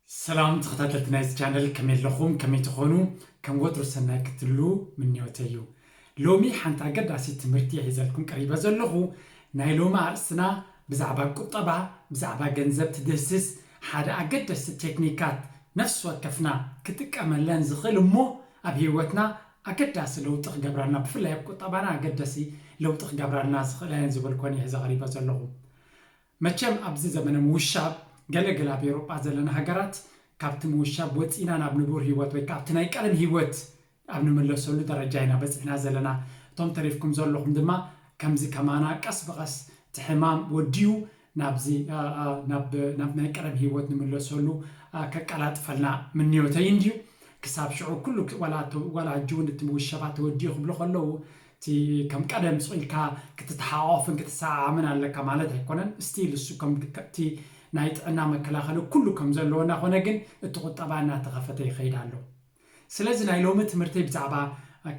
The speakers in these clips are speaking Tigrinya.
ሰላም ተኸታተልቲ ናይዚ ቻነል፣ ከመይ ኣለኹም? ከመይ ትኾኑ? ከም ወትሩ ሰናይ ክትሉ ምንዮተይ እዩ። ሎሚ ሓንቲ ኣገዳሲት ትምህርቲ ሒዘልኩም ቀሪበ ዘለኹ። ናይ ሎሚ ኣርእስትና ብዛዕባ ቁጠባ፣ ብዛዕባ ገንዘብ ትድህስስ ሓደ ኣገደስቲ ቴክኒካት ነፍሲ ወከፍና ክጥቀመለን ዝኽእል እሞ ኣብ ህይወትና ኣገዳሲ ለውጢ ክገብራልና፣ ብፍላይ ኣብ ቁጠባና ኣገዳሲ ለውጢ ክገብራልና ዝኽእላ እየን ዝበልኮን እየ ሒዘ ቀሪበ ዘለኹ። መቸም ኣብዚ ዘመነ ምውሻብ ገለ ገለ ኣብ ኤውሮጳ ዘለና ሃገራት ካብቲ ምውሻብ ወፂና ናብ ንቡር ህይወት ወይ ካብቲ ናይ ቀደም ህይወት ኣብ ንምለሰሉ ደረጃ ኢና በፂሕና ዘለና። እቶም ተሪፍኩም ዘለኹም ድማ ከምዚ ከማና ቀስ ብቐስ እቲ ሕማም ወዲኡ ናብዚ ናብ ናይ ቀደም ህይወት ንምለሰሉ ከቀላጥፈልና ምንዮተይ እንድዩ። ክሳብ ሽዑ ኩሉ ዋላ ሕጂ እውን እቲ ምውሸባ ተወዲኡ ክብሉ ከለዉ እቲ ከም ቀደም ስቕ ኢልካ ክትተሓቋቆፍን ክትሰዓዓምን ኣለካ ማለት ኣይኮነን። ስቲል እሱ ከምቲ ናይ ጥዕና መከላኸሊ ኩሉ ከም ዘለዎ እናኾነ ግን እቲ ቁጠባ እናተኸፈተ ይኸይድ ኣሎ። ስለዚ ናይ ሎሚ ትምህርተይ ብዛዕባ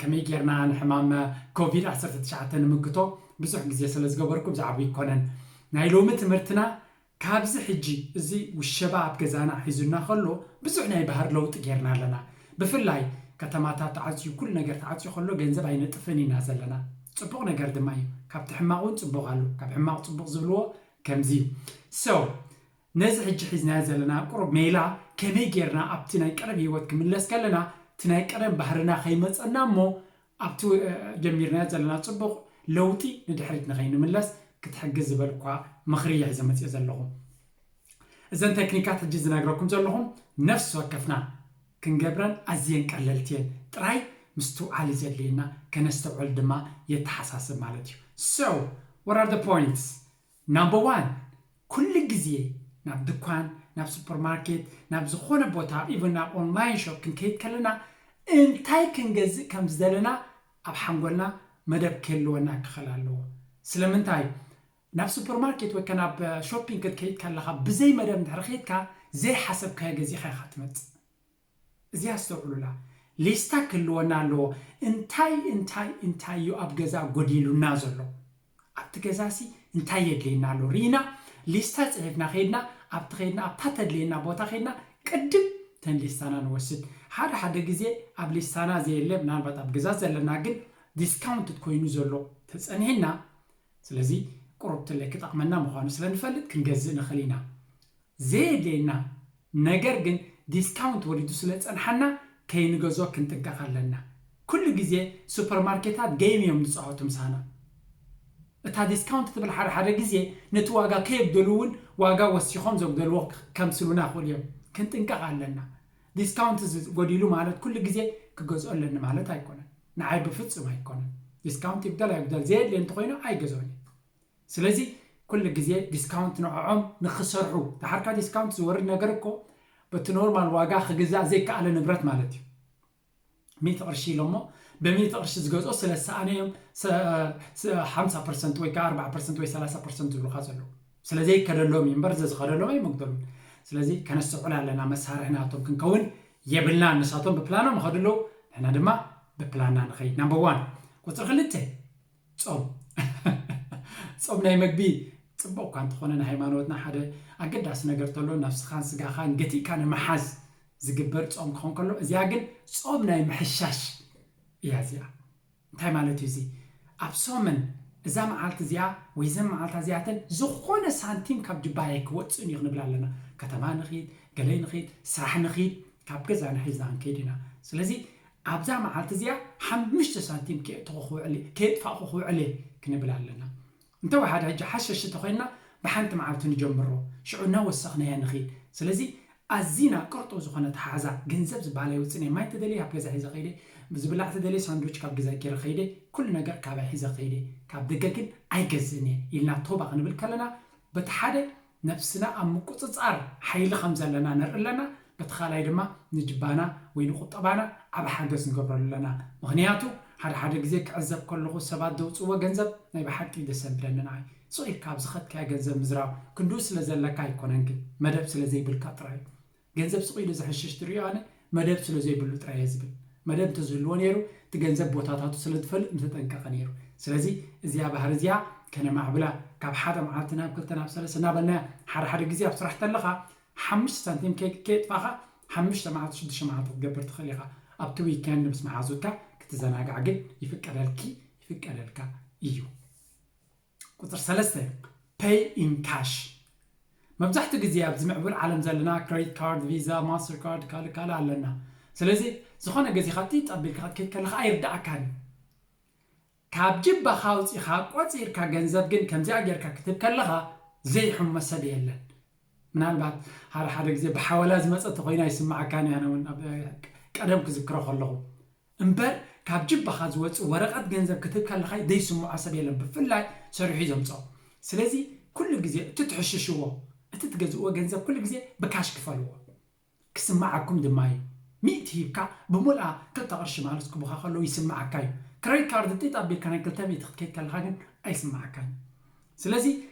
ከመይ ጌርና ንሕማም ኮቪድ ዓሰርተ ትሽዓተ ንምግቶ ብዙሕ ግዜ ስለ ዝገበርኩ ብዛዕባ ይኮነን። ናይ ሎሚ ትምህርትና ካብዚ ሕጂ እዚ ውሸባ ኣብ ገዛና ሒዙና ከሎ ብዙሕ ናይ ባህር ለውጢ ጌርና ኣለና። ብፍላይ ከተማታት ተዓፅዩ ኩሉ ነገር ተዓፅዩ ከሎ ገንዘብ ኣይነጥፍን ኢና ዘለና። ፅቡቕ ነገር ድማ እዩ። ካብቲ ሕማቕ እውን ፅቡቕ ኣሎ። ካብ ሕማቕ ፅቡቕ ዝብልዎ ከምዚ እዩ። So ነዚ ሕጂ ሒዝናዮ ዘለና ቁሩብ ሜላ ከመይ ጌርና ኣብቲ ናይ ቀደም ህይወት ክምለስ ከለና እቲ ናይ ቀደም ባህርና ከይመፀና እሞ ኣብቲ ጀሚርናዮ ዘለና ፅቡቕ ለውጢ ንድሕሪት ንኸይንምለስ ክትሕግዝ ዝበልኳ ምኽሪ እየ ሒዘ መፅየ ዘለኹ። እዘን ቴክኒካት ሕጂ ዝነግረኩም ዘለኹም ነፍሲ ወከፍና ክንገብረን ኣዝየን ቀለልቲ እየን። ጥራይ ምስትውዓል እዩ ዘድልየና፣ ከነስተውዕል ድማ የተሓሳስብ ማለት እዩ። So what are the points? Number one፣ ኩሉ ግዜ ናብ ድኳን፣ ናብ ሱፐርማርኬት፣ ናብ ዝኾነ ቦታ፣ ኢቨን ናብ ኦንላይን ሾፕ ክንከይድ ከለና እንታይ ክንገዝእ ከም ዝደለና ኣብ ሓንጎልና መደብ ክህልወና ክኽእል ኣለዎ። ስለምንታይ? ናብ ሱፐርማርኬት ወይ ከ ናብ ሾፒንግ ክትከይድ ከለኻ ብዘይ መደብ እንድሕር ኸይድካ ዘይሓሰብካዮ ገዚእኻ ኢኻ ትመጽእ። እዚኣ ኣስተውዕሉላ። ሊስታ ክህልወና ኣለዎ። እንታይ እንታይ እንታይ እዩ ኣብ ገዛ ጎዲሉና ዘሎ? ኣብቲ ገዛሲ እንታይ የድልየና ኣሎ? ርኢና ሊስታ ጽሒፍና ከይድና ኣብቲ ከይድና ኣብታ ተድልየና ቦታ ከይድና ቅድም ተን ሊስታና ንወስድ። ሓደ ሓደ ግዜ ኣብ ሊስታና ዘየለ ምናልባት ኣብ ገዛ ዘለና ግን ዲስካውንት ኮይኑ ዘሎ ተጸኒሕና ስለዚ ቁሩብ ትለይ ክጠቕመና ምዃኑ ስለ ንፈልጥ ክንገዝእ ንኽእል ኢና። ዘየድልየና ነገር ግን ዲስካውንት ወሪዱ ስለ ዝጸንሓና ከይንገዝኦ ክንጥንቀቕ ኣለና። ኩሉ ግዜ ሱፐርማርኬታት ገይም እዮም ዝጻወቱ ምሳና። እታ ዲስካውንት ትብል ሓደ ሓደ ግዜ ነቲ ዋጋ ከየጉደሉ እውን ዋጋ ወሲኾም ዘጉደልዎ ከምስሉና ይኽእሉ እዮም። ክንጥንቀቕ ኣለና። ዲስካውንት ጎዲሉ ማለት ኩሉ ግዜ ክገዝኦ ኣለኒ ማለት ኣይኮነን። ንዓይ ብፍጹም ኣይኮነን። ዲስካውንት ይጉደል ኣይጉደል ዘየድልየ እንተኾይኑ ኣይገዝኦን እየ። ስለዚ ኩሉ ግዜ ዲስካውንት ንዕዖም ንኽሰርሑ፣ ደሓርካ ዲስካውንት ዝወርድ ነገር እኮ በቲ ኖርማል ዋጋ ክግዛእ ዘይከኣለ ንብረት ማለት እዩ። ሚእቲ ቅርሺ ኢሎሞ ብሚእቲ ቅርሺ ዝገዝኦ ስለ ዝሰኣነ እዮም ሓምሳ ፐርሰንት ወይ ከዓ ኣርባዓ ፐርሰንት ወይ ሰላሳ ፐርሰንት ዝብሉኻ ዘለዉ። ስለ ዘይከደሎም እዩ እምበር ዘዝኸደሎም ኣይመጉደሉን። ስለዚ ከነስተውዕል ኣለና፣ መሳርሒ ናቶም ክንከውን የብልናን። ንሳቶም ብፕላኖም ይኸዱ ኣለዉ፣ ንሕና ድማ ብፕላንና ንኸይድ። ናምበር ዋን። ቁፅሪ ክልተ፣ ጾም። ጾም ናይ መግቢ ፅቡቕ እኳ እንተኾነ ንሃይማኖትና ሓደ ኣገዳሲ ነገር ተሎ ነብስኻን ስጋኻን ገቲእካ ንምሓዝ ዝግበር ጾም ክኾን ከሎ እዚኣ ግን ጾም ናይ ምሕሻሽ እያ እዚኣ። እንታይ ማለት እዩ እዚ? ኣብ ሶምን እዛ መዓልቲ እዚኣ ወይ እዘን መዓልታ እዚኣተን ዝኾነ ሳንቲም ካብ ጅባይ ኣይክወፅእን እዩ ክንብል ኣለና። ከተማ ንኺድ፣ ገለይ ንኺድ፣ ስራሕ ንኺድ፣ ካብ ገዛ ንሒዝና ክንከይድ ኢና። ስለዚ ኣብዛ መዓልቲ እዚኣ ሓሙሽተ ሳንቲም ከየእተኹ ክውዕል እየ፣ ከየጥፋእኹ ክውዕል እየ ክንብል ኣለና። እንተወሓደ ሕጂ ሓሸሽ እንተኾይንና ብሓንቲ መዓልቲ ንጀምሮ፣ ሽዑ እናወሰኽናያ ንኺድ። ስለዚ ኣዚና ቅርጡው ዝኾነ ተሓዛ፣ ገንዘብ ዝበሃል ኣይውፅን እየ። ማይ ተደልየ ኣብ ገዛ ሒዘ ከይደ፣ ዝብላዕ ተደልየ ሳንድዊች ካብ ገዛ ገይረ ከይደ፣ ኩሉ ነገር ካባይ ሒዘ ከይደ፣ ካብ ደገ ግን ኣይገዝእን እየ ኢልና ቶባ ክንብል ከለና በቲ ሓደ ነብስና ኣብ ምቁፅፃር ሓይሊ ከም ዘለና ንርኢ ኣለና። በቲ ካልኣይ ድማ ንጅባና ወይ ንቁጠባና ዓብ ሓገዝ ንገብረሉ ኣለና። ምኽንያቱ ሓደ ሓደ ግዜ ክዕዘብ ከለኹ ሰባት ዘውፅእዎ ገንዘብ ናይ ብሓቂ ደስ የብለኒ ንዓይ። ስቕ ኢልካ ኣብ ዝኸድካዮ ገንዘብ ምዝራብ ክንድኡ ስለ ዘለካ ኣይኮነን፣ ግን መደብ ስለ ዘይብልካ ጥራይ እዩ። ገንዘብ ስቕ ኢሉ ዝሕሽሽ ትሪኦ ኣነ መደብ ስለ ዘይብሉ ጥራይ እየ ዝብል። መደብ እንተዝህልዎ ነይሩ እቲ ገንዘብ ቦታታቱ ስለ ዝፈልጥ ምተጠንቀቐ ነይሩ። ስለዚ እዚኣ ባህሪ እዚኣ ከነማዕብላ ካብ ሓደ መዓልቲ ናብ ክልተ ናብ ሰለስተ እናበልና ሓደ ሓደ ግዜ ኣብ ስራሕ ተለኻ ሓሙሽተ ሳንቲም ከየጥፋኻ ሓሙሽተ መዓልቲ ሽዱሽተ መዓልቲ ክትገብር ትኽእል ኢኻ። ኣብቲ ዊከንድ ምስ መሓዙትካ ክትዘናጋዕ ግን ይፍቀደልኪ ይፍቀደልካ እዩ። ቁፅር ሰለስተ፣ pay in cash። መብዛሕትኡ ግዜ ኣብዚ ምዕቡል ዓለም ዘለና credit card፣ ቪዛ፣ ማስተር ካርድ፣ ካልእ ካልእ ኣለና። ስለዚ ዝኾነ ገዚኻ ጢጥ ኣቢልካ ክትከይድ ከለኻ ኣይርድኣካን እዩ። ካብ ጅባኻ ኣውፂኻ ቆፂርካ ገንዘብ ግን ከምዚኣ ጌርካ ክትብ ከለኻ ዘይሕሞ ሰብ የለን። ምናልባት ሓደ ሓደ ግዜ ብሓወላ ዝመፀ ተኮይና ይስምዓካን እያ። ኣነ እውን ኣብ ቀደም ክዝክሮ ከለኹ እምበር ካብ ጅባኻ ዝወፅእ ወረቐት ገንዘብ ክትብ ከለኻ ዘይስምዖ ሰብ የለን። ብፍላይ ሰሪሑ እዩ ዘምፅኦ። ስለዚ ኩሉ ግዜ እቲ ትሕሽሽዎ እቲ ትገዝእዎ ገንዘብ ኩሉ ግዜ ብካሽ ክፈልዎ። ክስምዓኩም ድማ እዩ። ሚእቲ ሂብካ ብሙልኣ ክልተ ቅርሺ ማለት ክቡኻ ከለዉ ይስምዓካ እዩ። ክሬዲት ካርድ ጢጥ ኣቢልካ ናይ ክልተ ሚእቲ ክትከይድ ከለኻ ግን ኣይስምዓካን እዩ። ስለዚ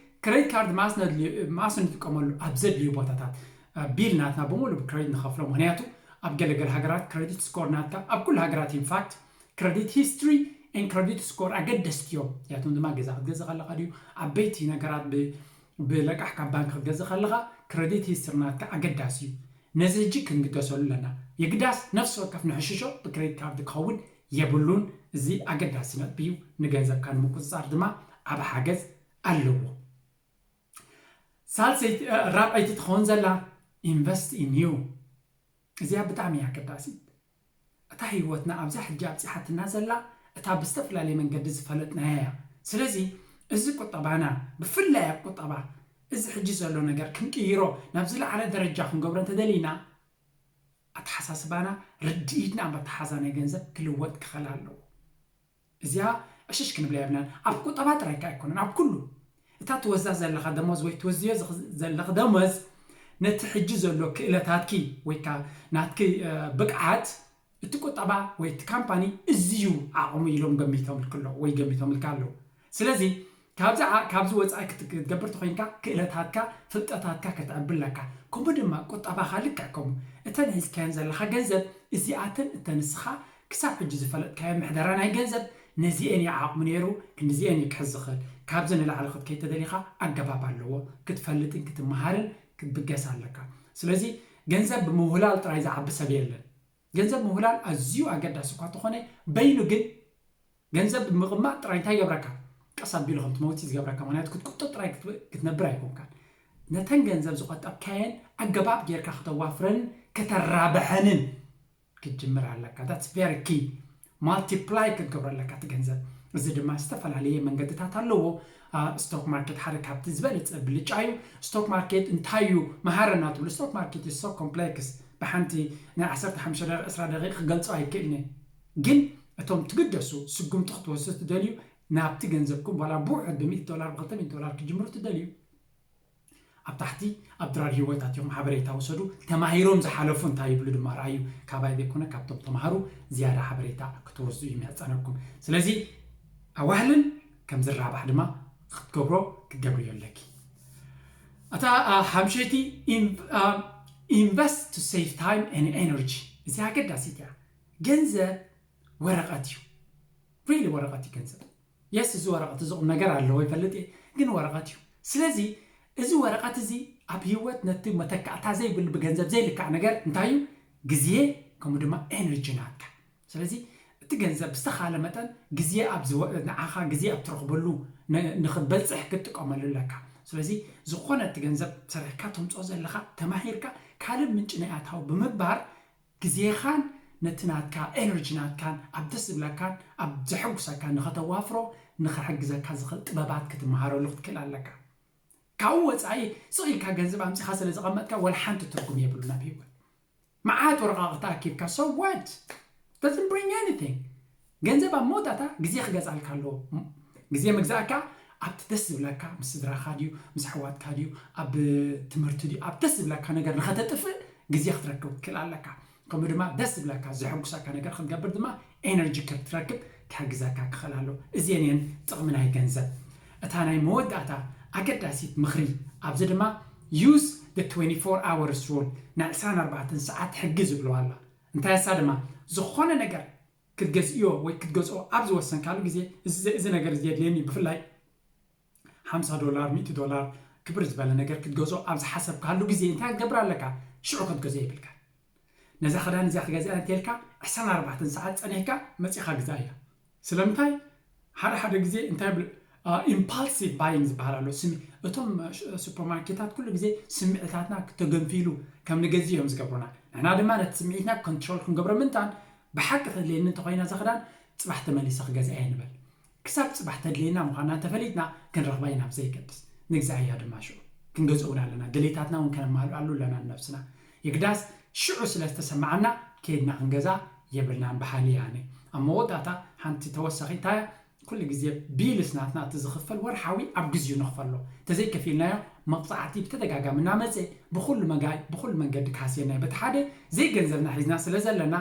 ክሬዲት ካርድ መኣስ ነድልዮ መኣስ ንጥቀመሉ ኣብ ዘድልዩ ቦታታት ቢል ናትና ብምሉእ ብክሬዲት ንኸፍሎ። ምክንያቱ ኣብ ገለገለ ሃገራት ክሬዲት ስኮር ናትካ ኣብ ኩሉ ሃገራት ኢንፋክት ክሬዲት ሂስትሪ ን ክሬዲት ስኮር ኣገደስቲ እዮም። ያቶም ድማ ገዛ ክትገዝእ ከለኻ ድዩ ዓበይቲ ነገራት ብለቃሕ ካብ ባንክ ክትገዝእ ከለኻ ክሬዲት ሂስትሪ ናትካ ኣገዳሲ እዩ። ነዚ ሕጂ ክንግደሰሉ ኣለና። የግዳስ ነፍሲ ወከፍ ንሕሽሾ ብክሬዲት ካርድ ክኸውን የብሉን። እዚ ኣገዳሲ ነጥቢ እዩ። ንገንዘብካ ንምቁፅፃር ድማ ዓቢ ሓገዝ ኣለዎ። ሳልሰይቲ ራብዐይቲ ትኸውን ዘላ invest in you። እዚኣ ብጣዕሚ እያ ኣገዳሲት። እታ ህይወትና ኣብዛ ሕጂ ኣብፂሓትና ዘላ እታ ብዝተፈላለየ መንገዲ ዝፈለጥናያ እያ። ስለዚ እዚ ቁጠባና ብፍላይ ኣብ ቁጠባ እዚ ሕጂ ዘሎ ነገር ክንቅይሮ ናብ ዝለዓለ ደረጃ ክንገብሮ እንተደሊና ኣተሓሳስባና ርድኢትና ኣብ ኣተሓዛ ናይ ገንዘብ ክልወጥ ክኸል ኣለዎ። እዚኣ ዕሽሽ ክንብላ የብናን። ኣብ ቁጠባ ጥራይካ ኣይኮነን ኣብ ኩሉ እታ ትወዛ ዘለኻ ደሞዝ ወይ ትወዝዮ ዘለኽ ደሞዝ ነቲ ሕጂ ዘሎ ክእለታትኪ ወይ ከዓ ናትኪ ብቅዓት እቲ ቁጠባ ወይ እቲ ካምፓኒ እዚዩ ዓቕሙ ኢሎም ገሚቶምልኪ ኣለዉ ወይ ገሚቶምልካ ኣለዉ። ስለዚ ካብዚ ወፃኢ ክትገብር ተኮይንካ ክእለታትካ ፍልጠታትካ ከተዕቢ ኣለካ። ከምኡ ድማ ቁጠባኻ ልክዕ ከምኡ እተን ሒዝካየን ዘለካ ገንዘብ እዚኣተን እተን ንስኻ ክሳብ ሕጂ ዝፈለጥካዮ ምሕደራ ናይ ገንዘብ ነዚኤን እዩ ዓቕሙ ነይሩ ክንዲዚኤን እዩ ክሕዝ ዝኽእል። ካብዚ ንላዕሊ ክትከይድ ተደሊኻ ኣገባብ ኣለዎ። ክትፈልጥን ክትመሃርን ክትብገስ ኣለካ። ስለዚ ገንዘብ ብምውህላል ጥራይ ዝዓቢ ሰብ የለን። ገንዘብ ምውህላል ኣዝዩ ኣገዳሲ እኳ ተኾነ በይኑ ግን ገንዘብ ብምቕማጥ ጥራይ እንታይ ይገብረካ? ቀስ ኣቢሉ ከም ትመውት እዩ ዝገብረካ። ምክንያቱ ክትቁጥብ ጥራይ ክትነብር ኣይኮንካን። ነተን ገንዘብ ዝቆጠብካየን ኣገባብ ጌርካ ከተዋፍረንን ከተራብሐንን ክትጅምር ኣለካ። That's very key። ማልቲፕላይ ክትገብሮ ኣለካ እቲ ገንዘብ። እዚ ድማ ዝተፈላለየ መንገድታት ኣለዎ። ስቶክ ማርኬት ሓደ ካብቲ ዝበለፀ ብልጫ እዩ። ስቶክ ማርኬት እንታይ እዩ መሃረና ትብሉ? ስቶክ ማርኬት is so complex። ብሓንቲ ናይ ዓሰርተ ሓሙሽተ ደቂቕ ዕስራ ደቂቕ ክገልፆ ኣይክእልን እየ። ግን እቶም ትግደሱ ስጉምቲ ክትወስዱ ትደልዩ ናብቲ ገንዘብኩም ዋላ ብውሕድ ብሚእቲ ዶላር ብክልተ ሚእቲ ዶላር ክጅምሩ ትደልዩ ኣብ ታሕቲ ኣብ ድራር ህይወት ኣትዮም ሓበሬታ ውሰዱ። ተማሂሮም ዝሓለፉ እንታይ ይብሉ ድማ ረኣዩ። ካባይ ዘይኮነ ካብቶም ተማሃሩ ዝያዳ ሓበሬታ ክትወስዱ እዩ የሚያፀነኩም። ስለዚ ኣዋህልን ከም ዝራባሕ ድማ ክትገብሮ ክትገብርዮ ኣለኪ። እታ ሓምሸይቲ invest to save time and energy። እዚ ኣገዳሲት እያ። ገንዘብ ወረቐት እዩ። ሪሊ ወረቐት እዩ ገንዘብ። የስ እዚ ወረቐት እዚ ቁም ነገር ኣለዎ ይፈልጥ እየ፣ ግን ወረቐት እዩ። ስለዚ እዚ ወረቐት እዚ ኣብ ህይወት ነቲ መተካእታ ዘይብሉ ብገንዘብ ዘይልካዕ ነገር እንታይ እዩ? ግዜ ከምኡ ድማ ኤነርጂ ናትካ። ስለዚ እቲ ገንዘብ ብዝተኻለ መጠን ግዜ ኣብ ዝወ- ንዓኻ ግዜ ኣብ ትረኽበሉ ን- ንኽበፅሕ ክትጥቀመሉ ኣለካ። ስለዚ ዝኾነ እቲ ገንዘብ ሰሪሕካ ተምፅኦ ዘለኻ ተማሂርካ ካልእ ምንጪ ናይ ኣታዊ ብምግባር ግዜኻን ነቲ ናትካ ኤነርጂ ናትካን ኣብ ደስ ዝብለካን ኣብ ዘሐጉሰካ ንኸተዋፍሮ ንኽሕግዘካ ዝኽእል ጥበባት ክትመሃረሉ ክትክእል ኣለካ። ካብኡ ወፃኢ ስቕ ኢልካ ገንዘብ ኣምፂኻ ስለ ዘቐመጥካ ወላ ሓንቲ ትርጉም የብሉን ኣብ ህይወት። መዓት ወረቓቕቲ ኣኪብካ so what? Doesn't bring anything። ገንዘብ ኣብ መወዳእታ ግዜ ክገዝኣልካ ኣለዎ። ግዜ ምግዛእካ ኣብቲ ደስ ዝብለካ ምስ ስድራኻ ድዩ ምስ ኣሕዋትካ ድዩ ኣብ ትምህርቲ ድዩ ኣብ ደስ ዝብለካ ነገር ንኸተጥፍእ ግዜ ክትረክብ ክትክእል ኣለካ። ከምኡ ድማ ደስ ዝብለካ ዘሐጉሰካ ነገር ክትገብር ድማ ኤነርጂ ክትረክብ ክሕግዘካ ክኽእል ኣሎ። እዚአን እየን ጥቕሚ ናይ ገንዘብ። እታ ናይ መወዳእታ ኣገዳሲት ምኽሪ ኣብዚ ድማ use the twenty-four hours rule ናይ ዕስራን ኣርባዕተን ሰዓት ሕጊ ዝብልዋ ኣላ። እንታይ እሳ ድማ ዝኾነ ነገር ክትገዝእዮ ወይ ክትገዝኦ ኣብ ዝወሰንካሉ ግዜ እዚ ነገር እዚ የድልየኒ ብፍላይ ሓምሳ ዶላር ሚእቲ ዶላር ክብር ዝበለ ነገር ክትገዝኦ ኣብ ዝሓሰብካሉ ግዜ እንታይ ክትገብር ኣለካ? ሽዑ ክትገዝኦ የብልካ። ነዛ ክዳን እዚኣ ክገዝኣ እንተልካ ዕስራን ኣርባዕተን ሰዓት ጸኒሕካ መጺኻ ግዛእ እያ። ስለምንታይ? ሓደ ሓደ ግዜ እንታይ ብል ኢምፓልሲቭ ባይንግ ዝበሃል ኣሎ። ስሚ እቶም ሱፐርማርኬታት ኩሉ ግዜ ስምዒታትና ተገንፊሉ ከም ንገዝእ እዮም ዝገብሩና። ንሕና ድማ ነቲ ስምዒትና ኮንትሮል ክንገብሮ ምንታን ብሓቂ ተድልየኒ እንተኮይና እዛ ክዳን ጽባሕ ተመሊሰ ክገዝኣ እየ ንበል። ክሳብ ጽባሕ ተድልየና ምዃና እንተፈሊጥና ክንረኽባ ኢና ብዘየገድስ። ንግዛእ እያ ድማ ሽዑ። ክንገዝኦ እውን ኣለና። ድሌታትና እውን ከነማልኣሉ ኣለና ንነብስና። የግዳስ ሽዑ ስለ ዝተሰማዓና ከይድና ክንገዛ የብልናን በሃሊ እየ ኣነ። ኣብ መወዳእታ ሓንቲ ተወሳኺት እንታይ እያ? ኩሉ ግዜ ቢልስ ናትና እቲ ዝኽፈል ወርሓዊ ኣብ ግዜኡ ንኽፈሎ። እንተዘይከፊልናዮ መቕጻዕቲ ብተደጋጋሚ እናመጸ ብኹሉ መጋይ ብኹሉ መንገዲ ክሃስየና እዩ። በቲ ሓደ ዘይገንዘብና ሒዝና ስለ ዘለና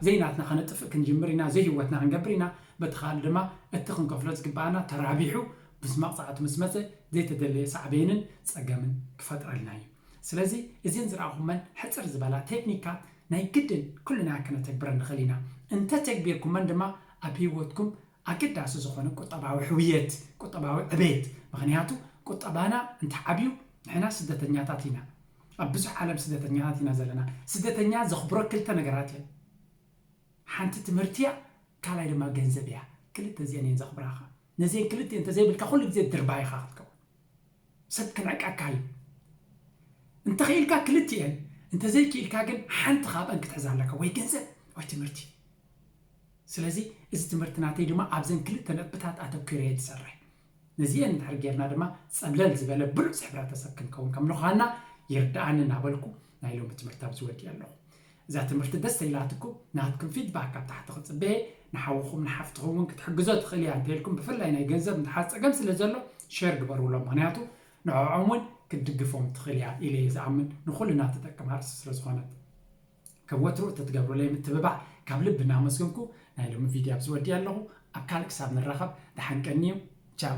ዘይናትና ከነጥፍእ ክንጅምር ኢና፣ ዘይህወትና ክንገብር ኢና። በቲ ካልእ ድማ እቲ ክንከፍሎ ዝግባኣና ተራቢሑ ምስ መቕፃዕቲ ምስ መፀ ዘይተደለየ ሳዕቤንን ፀገምን ክፈጥረልና እዩ። ስለዚ እዚን ዝረኣኹመን ሕፅር ዝበላ ቴክኒካት ናይ ግድን ኩልና ክነተግብረ ንኽእል ኢና። እንተተግቢርኩመን ድማ ኣብ ህይወትኩም ኣገዳሲ ዝኾነ ቁጠባዊ ሕውየት፣ ቁጠባዊ ዕቤት። ምኽንያቱ ቁጠባና እንተዓብዩ ንሕና ስደተኛታት ኢና። ኣብ ብዙሕ ዓለም ስደተኛታት ኢና ዘለና። ስደተኛ ዘኽብሮ ክልተ ነገራት እዮም። ሓንቲ ትምህርቲ እያ፣ ካልኣይ ድማ ገንዘብ እያ። ክልተ እዚአን እየን ዘኽብራኻ። ነዚአን ክልተ እንተዘይብልካ ኩሉ ግዜ ድርባይኻ ክትከውን። ሰብ ክንዕቀካ እዩ። እንተኽኢልካ ክልቲኤን፣ እንተዘይክኢልካ ግን ሓንቲ ካብአን ክትሕዛ ኣለካ፣ ወይ ገንዘብ ወይ ትምህርቲ። ስለዚ እዚ ትምህርቲ ናተይ ድማ ኣብዘን ክልተ ነጥብታት ኣተኲረ እየ ዝሰርሕ። ነዚአን እንድሕር ጌርና ድማ ጸብለል ዝበለ ብሉጽ ሕብረተሰብ ክንከውን ከም ንዃና ይርድኣኒ እናበልኩ ናይ ሎሚ ትምህርቲ ኣብዚ ወዲእ ኣለኹ። እዛ ትምህርቲ ደስ ተኢላትኩም ናትኩም ፊድባክ ካብ ታሕቲ ክጽበየ፣ ንሓውኹም ንሓፍትኹም እውን ክትሕግዞ ትኽእል እያ እንተኢልኩም ብፍላይ ናይ ገንዘብ እንተሓዝ ጸገም ስለ ዘሎ ሸር ግበርውሎም። ምኽንያቱ ንዕዖም እውን ክትድግፎም ትኽእል እያ ኢለ እየ ዝኣምን፣ ንኹልና ትጠቅም ኣርእስቲ ስለ ዝኾነት። ከም ወትሩ እተትገብሩለይ ምትብባዕ ካብ ልቢ እናመስገንኩ ናይ ሎሚ ቪድዮ ኣብዚ ወዲእ ኣለኹ። ኣብ ካልእ ክሳብ ንራኸብ ደሓን ቀንዩ። ቻው።